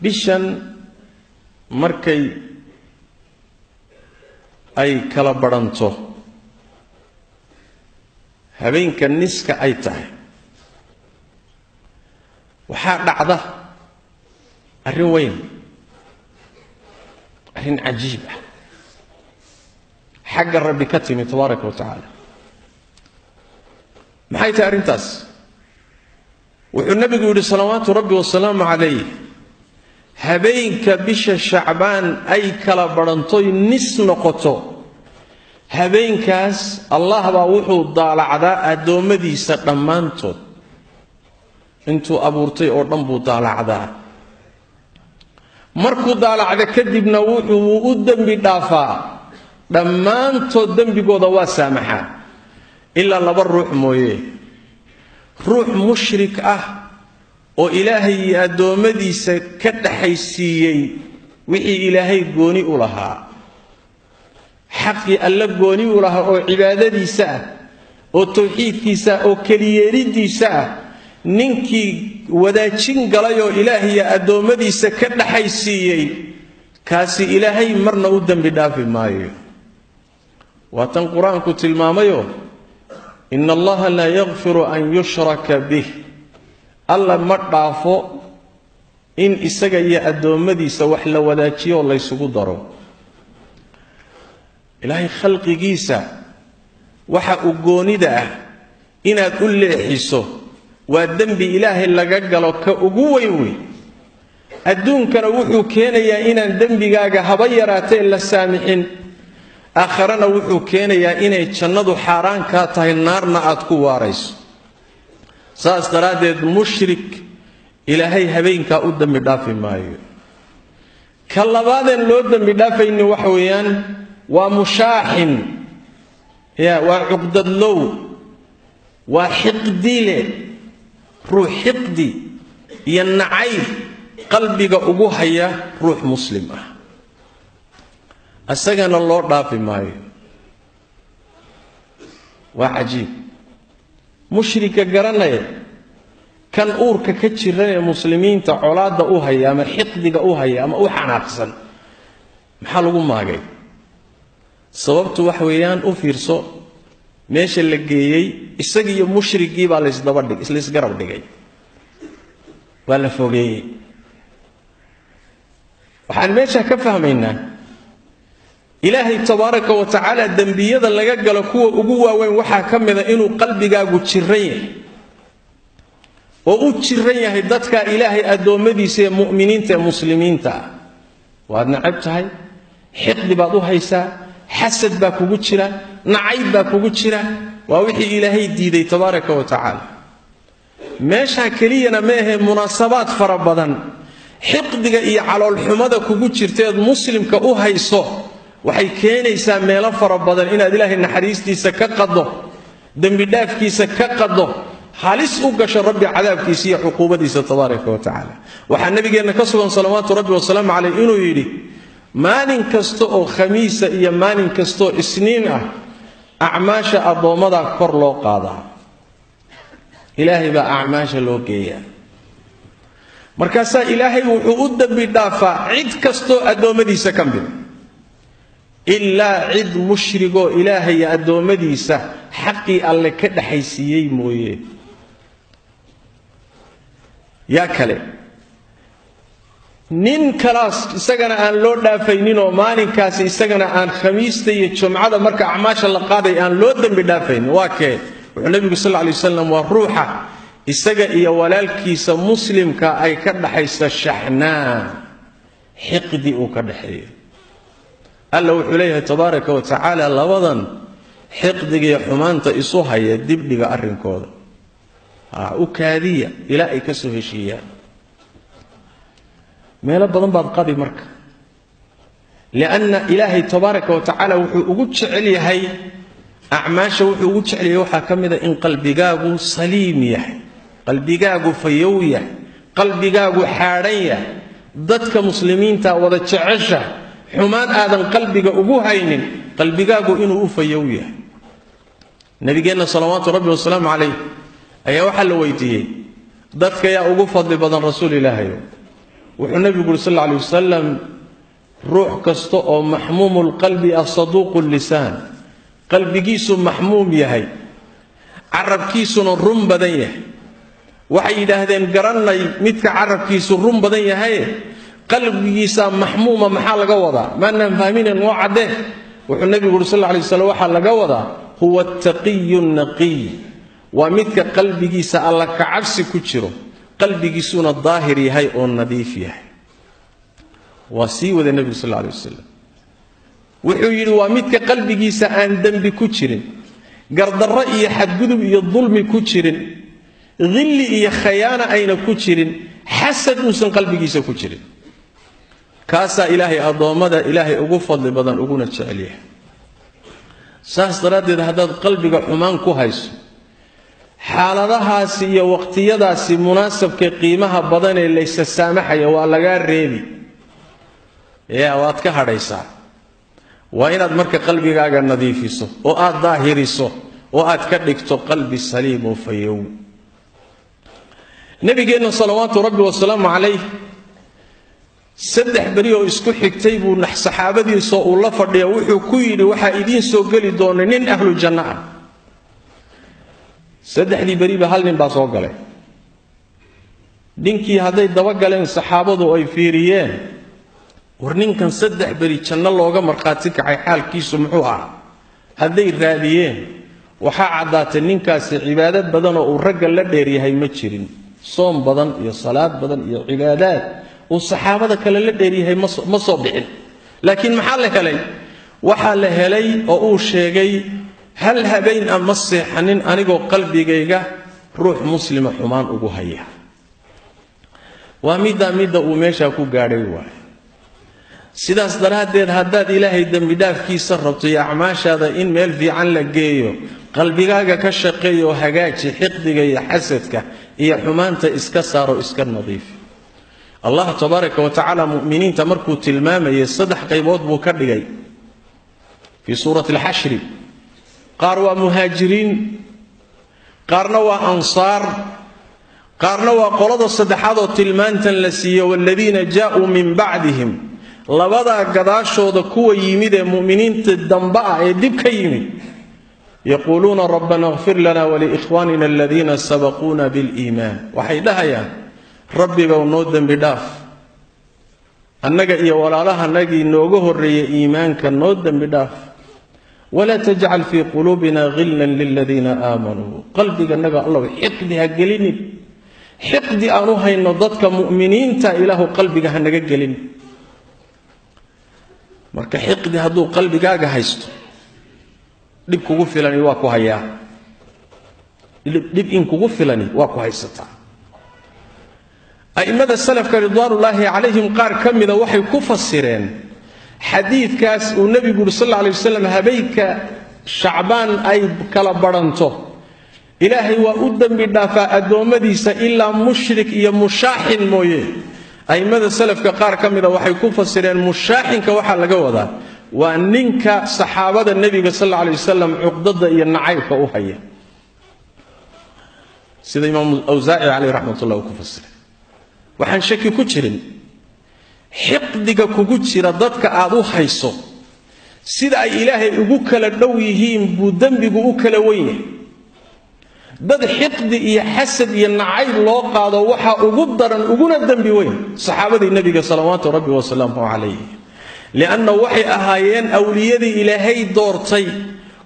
Bishan markay ay kala baranto habeenka niska ay tahay, waxaa dhacda arrin weyn, arrin cajiib ah xagga Rabbi ka timi tabaaraka wa tacaala. Maxay tahay arrintaas? Wuxuu nabigu yidhi salawaatu rabbi wasalaamu calayh, habeenka bisha Shacbaan ay kala barantoy nis noqoto, habeenkaas Allah baa wuxuu daalacdaa addoommadiisa dhammaantood, intuu abuurtay oo dhan buu daalacdaa. Markuu daalacda kadibna wuxuu u dembi dhaafaa dhammaantood, dembigooda waa saamaxaa ilaa laba ruux mooye. Ruux mushrik ah oo Ilaahay iyo addoommadiisa ka dhaxaysiiyey wixii Ilaahay gooni u lahaa, xaqii alla gooni u lahaa oo cibaadadiisa ah oo tawxiidkiisa ah oo keliyeelidiisa ah, ninkii wadaajin galay oo Ilaahay iyo addoommadiisa ka dhaxaysiiyey, kaasi Ilaahay marna u dembi dhaafi maayo. Waa tan Qur-aanku tilmaamayo, ina Allaha laa yakfiru an yushraka bih, Alla ma dhaafo in isaga iyo addoommadiisa wax la wadaajiyo oo laysugu daro. Ilaahay khalqigiisa waxa uu goonida ah inaad u leexiso waa dembi Ilaahay laga galo ka ugu weyn wey. Adduunkana wuxuu keenayaa inaan dembigaaga haba yaraatee la saamixin, aakharana wuxuu keenayaa inay jannadu xaaraan kaa tahay, naarna aad ku waarayso. Saas daraaddeed mushrik Ilaahay habeenkaa u dembi dhaafi maayo. Ka labaadeen loo dembi dhaafayni waxa weeyaan waa mushaaxin, ya waa cuqdadlow, waa xiqdile, ruux xiqdi iyo nacayb qalbiga ugu haya ruux muslim ah, isagana loo dhaafi maayo. Waa cajiib. Mushrika garanaya kan uurka ka jiran ee muslimiinta colaadda u haya ama xiqdiga u haya ama u xanaaqsan, maxaa lagu maagay? Sababtu waxa weeyaan, u fiirso meesha la geeyey, isagiiyo mushrigii baa laysdabadhig, laysgarab dhigay, waa la fogeeyey. Waxaan meesha ka fahmaynaa Ilaahay tabaaraka wa tacaala dembiyada laga galo kuwa ugu waaweyn waxaa ka mida inuu qalbigaagu jiran yahay oo u jiran yahay dadka Ilaahay addoommadiisa ee mu'miniinta ee muslimiinta ah. Waad nacab tahay, xiqdi baad u haysaa, xasad baa kugu jira, nacayb baa kugu jira. Waa wixii Ilaahay diiday tabaaraka wa tacaala. Meeshaa keliyana ma ahee, munaasabaad fara badan xiqdiga iyo caloolxumada kugu jirteed muslimka u hayso waxay keenaysaa meelo fara badan inaad Ilaahay naxariistiisa ka qaddo, dembidhaafkiisa ka qaddo, halis u gasho Rabbi cadaabkiisa iyo cuquubadiisa tabaaraka wa tacaala. Waxaa nabigeenna ka sugan salawaatu rabbi wasalaamu caleyh inuu yidhi, maalin kasta oo khamiisa iyo maalin kastaoo isniin ah acmaasha addoommadaa kor loo qaadaa, Ilaahay baa acmaasha loo geeyaa, markaasaa Ilaahay wuxuu u dembi dhaafaa cid kastoo addoommadiisa ka mid, ilaa cid mushrigoo Ilaahay iyo addoommadiisa xaqii alle ka dhaxaysiiyey mooye. Yaa kale nin kalaas isagana aan loo dhaafayninoo maalinkaasi isagana aan khamiista iyo jumcada marka acmaasha la qaaday aan loo dembi dhaafaynin, waa kee? Wuxuu nebigu sal lla lay wasalam, waa ruuxa isaga iyo walaalkiisa muslimka ay ka dhaxaysa shaxnaa, xiqdi uu ka dhaxeeyo. Alla wuxuu leeyahay tabaaraka wa tacaala, labadan xiqdigiiyo xumaanta isu haya dibdhiga arrinkooda, u kaadiya ilaa ay ka soo heshiiyaan. Meelo badan baad qabi marka, lianna Ilaahay tabaaraka wa tacaala wuxuu ugu jecel yahay acmaasha, wuxuu ugu jecel yahay waxaa ka mida in qalbigaagu saliim yahay, qalbigaagu fayow yahay, qalbigaagu xaadhan yahay, dadka muslimiinta wada jecesha, xumaan aadan qalbiga ugu haynin, qalbigaagu inuu u fayow yahay. Nabigeenna salawaatu rabbi wasalaamu calayh ayaa waxaa la weydiiyey, dadka yaa ugu fadli badan, rasuul Ilaahayo? Wuxuu nabigu yuri sal alla alay wasalam, ruux kasta oo maxmuumulqalbi ah saduuqu lisaan, qalbigiisu maxmuum yahay, carabkiisuna run badan yahay. Waxay yidhaahdeen garannay midka carabkiisu run badan yahaye, qalbigiisaa maxmuuma maxaa laga wadaa? Maanaan fahminen noo caddee. Wuxuu nabigu yuri sal alla alay waslam, waxaa laga wadaa huwa attaqiyu naqiy, waa midka qalbigiisa alla kacabsi ku jiro, qalbigiisuna daahir yahay oo nadiif yahay. Waa sii waday nebigu sal alla alay wasalam, wuxuu yidhi waa midka qalbigiisa aan dembi ku jirin, gardarro iyo xadgudub iyo dulmi ku jirin, hilli iyo khayaana ayna ku jirin, xasad uusan qalbigiisa ku jirin. Kaasaa ilaahay addoommada ilaahay ugu fadli badan uguna jecel yahay. Saas daraaddeed haddaad qalbiga xumaan ku hayso, xaaladahaasi iyo waqtiyadaasi munaasabka qiimaha badanee laysa saamaxaya waa lagaa reebi, yaa waad ka hadhaysaa. Waa inaad marka qalbigaaga nadiifiso oo aad daahiriso oo aad ka dhigto qalbi saliim oo fayow. Nabigeenna salawaatu rabbi wasalaamu calayh 3 beri oo isku xigtay buu saxaabadiisoo uu la fadhiya wuxuu ku yidhi, waxaa idiin soo geli doona nin ahlu janno ah. 3dii beriba hal nin baa soo galay. Ninkii hadday dabagaleen saxaabadu ay fiiriyeen, war ninkan 3 beri janno looga markhaati kacay xaalkiisu muxuu ah? Hadday raadiyeen waxaa caddaatay ninkaasi cibaado badanoo uu ragga la dheeryahay ma jirin, soom badan iyo salaad badan iyo cibaadaad uu saxaabada kale la dheeryahay ma soo bixin. Laakiin maxaa la helay? Waxaa la helay oo uu sheegay, hal habeen a ma seexanin anigoo qalbigayga ruux muslima xumaan ugu haya. Waa middaa midda uu meeshaa ku gaadhay waay. Sidaas daraaddeed haddaad ilaahay dembidhaafkiisa rabto iyo acmaashaada in meel fiican la geeyo, qalbigaaga ka shaqeeya oo hagaaji, xiqdiga iyo xasadka iyo xumaanta iska saaro, iska nadiifi. Allah tabaaraka wa tacaala mu'miniinta markuu tilmaamayay 3 qaybood buu ka dhigay fii suurati alxashri. Qaar waa muhaajiriin, qaarna waa ansaar, qaarna waa qolada saddexaad oo tilmaantan la siiyo, waaladiina jaa'uu min bacdihim. Labadaa gadaashooda kuwa yimid ee mu'miniinta dambe ah ee dib ka yimid, yaquuluuna rabbana اغfir lana waliikhwanina aladiina sabaquuna biliimaan. Waxay dhahayaan rabbigow noo dembi dhaaf, annaga iyo walaalahanagii nooga horreeyay iimaanka noo dembi dhaaf. Walaa tajcal fii quluubina hillan liladiina aamanuu. Qalbiganaga allow xiqdi ha gelinin, xiqdi aan u hayno dadka mu'miniinta ilaahu qalbiga ha naga gelin. Marka xiqdi hadduu qalbigaaga haysto, dhib kugu filani waa ku hayaa, dhib in kugu filani waa ku haysataa. A'immada salafka ridwaanullaahi calayhim qaar ka mida waxay ku fasireen xadiidkaas uu nebigu yuri sal alla alay wasalam, habeenka Shacbaan ay kala badhanto ilaahay waa u dembi dhaafaa addoommadiisa ilaa mushrik iyo mushaaxin mooye. A'immada salafka qaar ka mida waxay ku fasireen mushaaxinka waxaa laga wadaa waa ninka saxaabada nebiga sal alla alay wasalam cuqdada iyo nacaybka u haya, sida imaam Awsaaci caleyh raxmatullah uu ku fasiray. Waxaan shaki ku jirin xiqdiga kugu jira dadka aad u hayso sida ay ilaahay ugu kala dhow yihiin buu dembigu u kala weyn yahay. Dad xiqdi iyo xasad iyo nacayb loo qaado waxaa ugu daran uguna dembi weyn saxaabadii nebiga salawaatu rabbi wasalaamuhu calayh, lianna waxay ahaayeen awliyadii ilaahay doortay,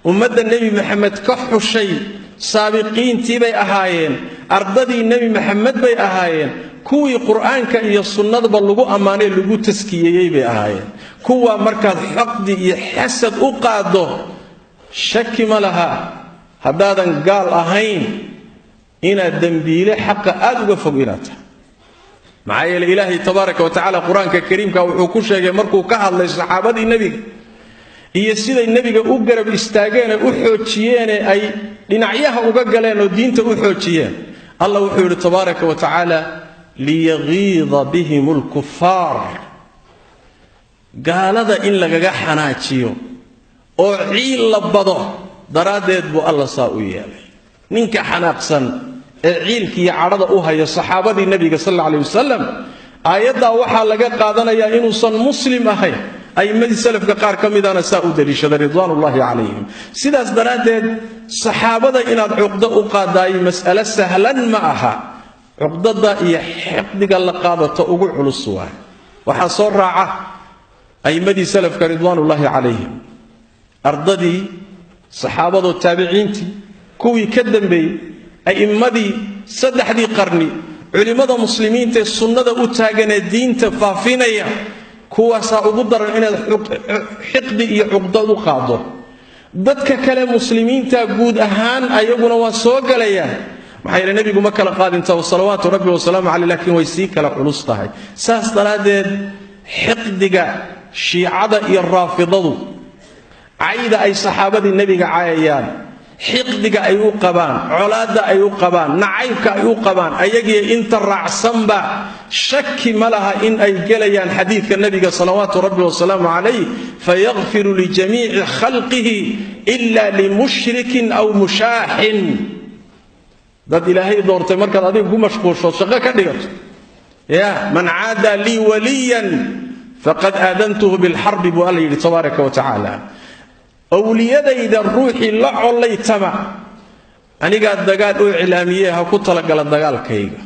ummadda nebi Maxamed ka xushay, saabiqiintii bay ahaayeen, ardadii nebi Maxamed bay ahaayeen, kuwii qur'aanka iyo sunnadaba lagu ammaanay lagu taskiyeeyey bay ahaayeen. Kuwa markaad xaqdi iyo xasad u qaaddo shaki ma laha haddaadan gaal ahayn inaad dembiile xaqa aad uga fog inaad tahay. Maxaa yeelay ilaahay tabaaraka wa tacaala qur-aanka kariimka wuxuu ku sheegay markuu ka hadlay saxaabadii nebiga iyo siday nebiga u garab istaageenee u xoojiyeene ay dhinacyaha uga galeen oo diinta u xoojiyeen, Allah wuxuu yidhi tabaaraka wa tacaala liyagiida bihim alkufaar, gaalada in lagaga xanaajiyo oo ciil la bado daraaddeed buu alla saa u yeelay. Ninka xanaaqsan ee ciilkiiyo cadhada u haya saxaabadii nebiga sal alla alay wasalam Aayaddaa waxaa laga qaadanayaa inuusan muslim ahayn. A'immadii salafka qaar ka midana saa u daliishaday ridwaanullaahi calayhim. Sidaas daraaddeed saxaabada inaad cuqdo u qaadaay mas'alo sahlan ma aha. Cuqdada iyo xiqdiga la qaadato ugu culus waay. Waxaa soo raaca a'immadii salafka ridwaanullaahi calayhim, ardadii saxaabadoo taabiciintii, kuwii ka dambeeyey, a'immadii saddexdii qarni, culimmada muslimiinta ee sunnada u taaganee diinta faafinaya, kuwaasaa ugu daran inaad xiqdi iyo cuqdad u qaado. Dadka kale muslimiinta guud ahaan ayaguna waa soo galayaan. Maxaa yeele nebigu ma kala qaadinta salawaatu rabbi wasalaamu caleyh, laakiin way sii kala culus tahay. Saas daraaddeed xiqdiga shiicada iyo raafidadu, cayda ay saxaabadii nebiga caayayaan, xiqdiga ay u qabaan, colaadda ay u qabaan, nacaybka ay u qabaan, ayagiyo inta raacsanba shaki ma laha in ay gelayaan xadiidka nebiga salawaatu rabbi wasalaamu calayh, fayakfiru lijamiici khalqihi ila limushrikin aw mushaaxin. Dad ilaahay doortay markaad adiga ku mashquulsho shaqo ka dhigato, ya man caada lii waliyan faqad aadantuhu bilxarbi buu alla yidhi tabaaraka wa tacaala. Awliyadayda ruuxii la collaytama anigaa dagaal u iclaamiyee ha ku talagala dagaalkayga.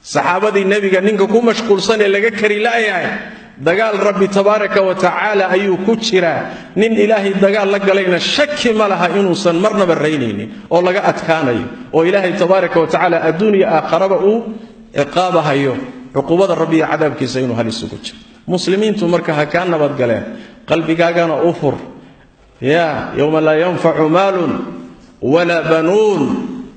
Saxaabadii nebiga ninka ku mashquulsan ee laga kari la'yahay dagaal rabbi tabaaraka wa tacaala ayuu ku jiraa. Nin ilaahay dagaal la galayna shaki ma laha inuusan marnaba raynaynin oo laga adkaanayo, oo ilaahay tabaaraka wa tacaala adduun iyo aakharaba uu ciqaabahayo, cuqubada rabbi iyo cadaabkiisa inuu halis ugu jiro. Muslimiintu marka ha kaa nabadgaleen, qalbigaagana u fur. Ya yowma laa yanfacu maalun walaa banuun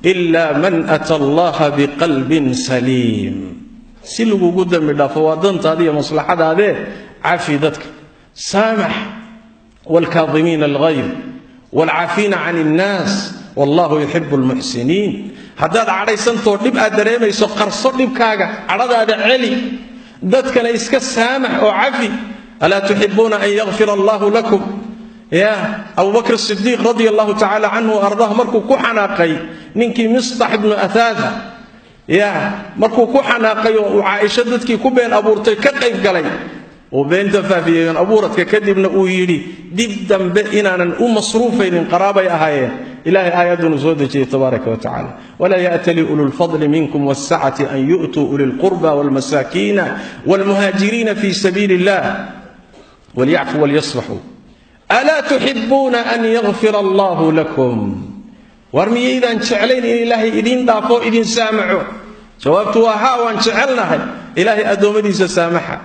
ila man ata allaha biqalbin saliim. Si lagugu dembi dhaafo waa dantaada iyo maslaxadaadee, cafi dadka, saamax, waalkaadimiina alghayr waalcaafiina can innaas wallahu yuxibu almuxsiniin. Haddaad cadhaysantoo dhib aad dareemayso, qarso dhibkaaga, cadhadaada celi, dadkana iska saamax oo cafi. Alaa tuxibuuna an yakfira allahu lakum? Ya Abubakr Sidiiq radia allahu tacaala canhu ardaah markuu ku xanaaqay ninkii Mistax ibnu Athaatha, ya markuu ku xanaaqay oo uu Caaisho dadkii ku been abuurtay ka qayb galay uu beenta faafiyey been abuuradka, kadibna uu yidhi dib dambe inaanan u masruufaynin qaraabay ahaayeen, ilaahay aayaddunu soo dejiyey tabaaraka wa tacaala: walaa ya'tali ulu lfadli minkum waasacati an yu'tuu uli lqurba walmasaakiina walmuhaajiriina fi sabiili illah walyacfuu walyasfaxuu alaa tuxibuuna an yakfira allahu lakum. War miyaydaan jeclayn in ilaahay idiin dhaafo, idin saamaxo? Jawaabtu waa haa, waan jecelnahay. Ilaahay addoommadiisa saamaxa,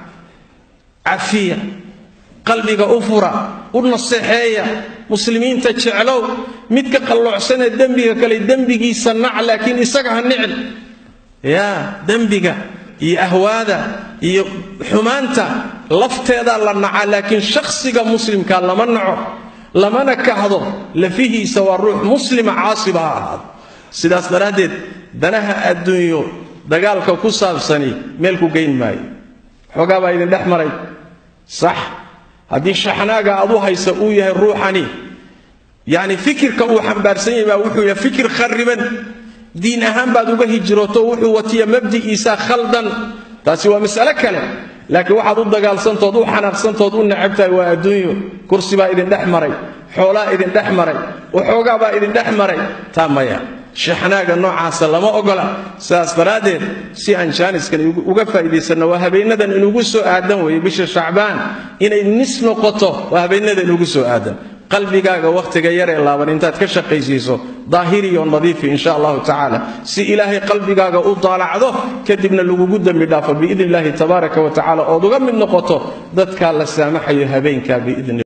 cafiya, qalbiga u fura, u naseexeeya. Muslimiinta jeclow, midka qalloocsanee dembiga kale dembigiisa nac, laakiin isaga ha nicin. Yaa dembiga iyo ahwaada iyo xumaanta lafteedaa la nacaa, laakiin shakhsiga muslimka lama naco, lamana kahdo. Lafihiisa waa ruux muslima, caasiba ha ahaado. Sidaas daraaddeed danaha adduunyo dagaalka ku saabsani meel ku geyn maayo. Xoogaa baa idin dhex maray, sax. Haddii shaxnaaga aad u haysa uu yahay ruuxani, yacni fikirka uu xambaarsan yahay baa wuxuu yahay fikir khariban, diin ahaan baad uga hijrooto, wuxuu watiya mabdi'iisa khaldan, taasi waa mas'alo kale. Laakiin waxaad u dagaalsantood, u xanaaqsantood, u necab tahay waa adduunyo. Kursi baa idin dhex maray, xoolaa idin dhex maray, waxoogaa baa idin dhex maray, taa maya, shaxnaaga noocaasa lama ogola. Sidaas daraaddeed si aan jaaniskan uga faa'iidaysanno, waa habeenadan inugu soo aadan weeye bisha Shacbaan inay nis noqoto, waa habeenada inugu soo aadan. Qalbigaaga wakhtiga yaree laaban intaad ka shaqaysiiso daahiriyo nadiifi insha allahu tacaala, si ilaahay qalbigaaga u daalacdo, kadibna lagugu dembi dhaafo biidni illaahi tabaaraka wa tacala, ood uga mid noqoto dadkaa la saamaxayo habeenkaa biidni.